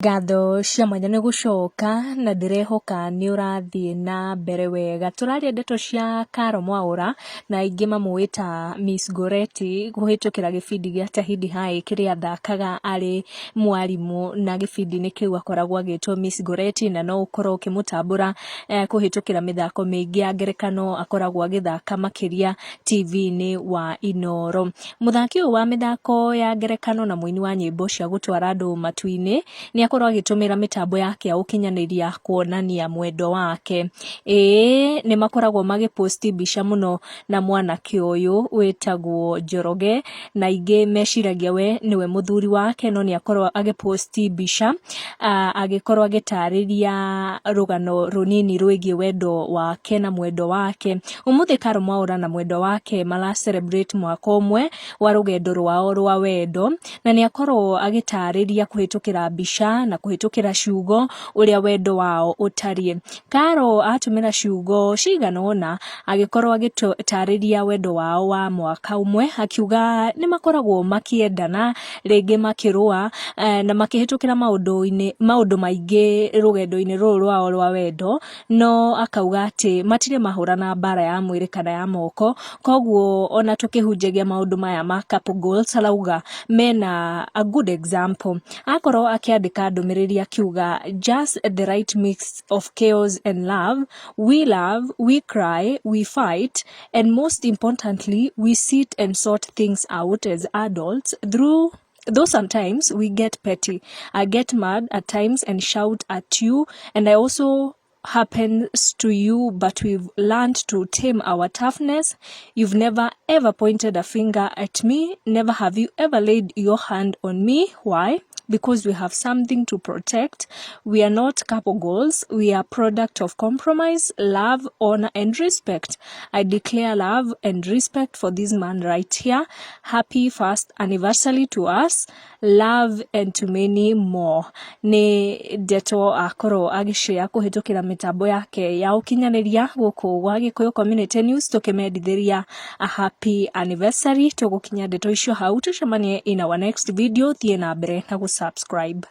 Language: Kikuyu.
Ngatho cia mwanya nĩ gũcoka na ndĩrehoka nĩ ũrathiĩ na mbere wega. Tũraria ndeto cia Caro Mwaũra na aingĩ mamũĩ ta Miss Goretti kũhĩtũkĩra gĩbindi gĩa Tahidi High kĩrĩa athakaga arĩ mwarimũ na gĩbindi-inĩ kĩu akoragwo agĩtwo Miss Goretti, na no ũkorwo ũkĩmũtambũra kũhĩtũkĩra mĩthako mĩingĩ ya ngerekano akoragwo agĩthaka makĩria TV-inĩ wa Inooro. Mũthaki ũyũ wa mĩthako ya ngerekano na mũini wa nyĩmbo cia gũtwara andũ matu-inĩ nĩ akorwo agĩtũmĩra mĩtambo yake ya ũkinyanĩria kuonania mwendo wake. Ĩĩ nĩ makoragwo magĩ post mbica mũno na mwanake ũyũ wĩtagwo Njoroge, na aingĩ meciragia we nĩwe mũthuri wake, no nĩ akorwo agĩ post mbica agĩkorwo agĩtarĩria rũgano rũnini rwĩgiĩ wendo wake na mwendwa wake. Ũmũthĩ Carol Mwaũra na mwendwa wake mara celebrate mwaka ũmwe wa rũgendo rwao rwa wendo, na nĩ akorwo agĩtarĩria kũhĩtũkĩra mbica na kũhĩtũkĩra ciugo ũrĩa wendo wao ũtariĩ. Carol atũmĩra ciugo cigana ũna agĩkorwo agĩtarĩria wendo wao wa mwaka ũmwe, akiuga nĩ makoragwo makĩendana, rĩngĩ makĩrũa na makĩhĩtũkĩra maũndũ-inĩ maũndũ maingĩ rũgendo-inĩ rũrũ rwao rwa wendo, no akauga atĩ matirĩ mahũrana mbara ya mwĩrĩ kana ya moko, koguo ona tũkĩhunjagia maũndũ maya ma couple goals arauga mena a good example. Akorwo akĩandĩka ndũmĩrĩri akiuga, "Just the right mix of chaos and love. We love, we cry, we fight, and most importantly, we sit and sort things out as adults through. Though sometimes we get petty. I get mad at times and shout at you, and I also happens to you, but we've learned to tame our toughness. You've never ever pointed a finger at me. Never have you ever laid your hand on me. Why? Because we have something to protect. We are not couple goals. We are product of compromise, love, honor, and respect. I declare love and respect for this man right here. Happy first anniversary to us. Love and to many more." Nĩ ndeto akorwo agĩshare kũhĩtũkĩra mĩtambo yake ya ũkinyanĩria gũkũ gwa Gĩkũyũ Community News, tũkĩmendithĩria a happy anniversary. Tũgũkinya ndeto icio hau, tũcemanie in our next video. Thiĩ na mbere na gũ subscribe.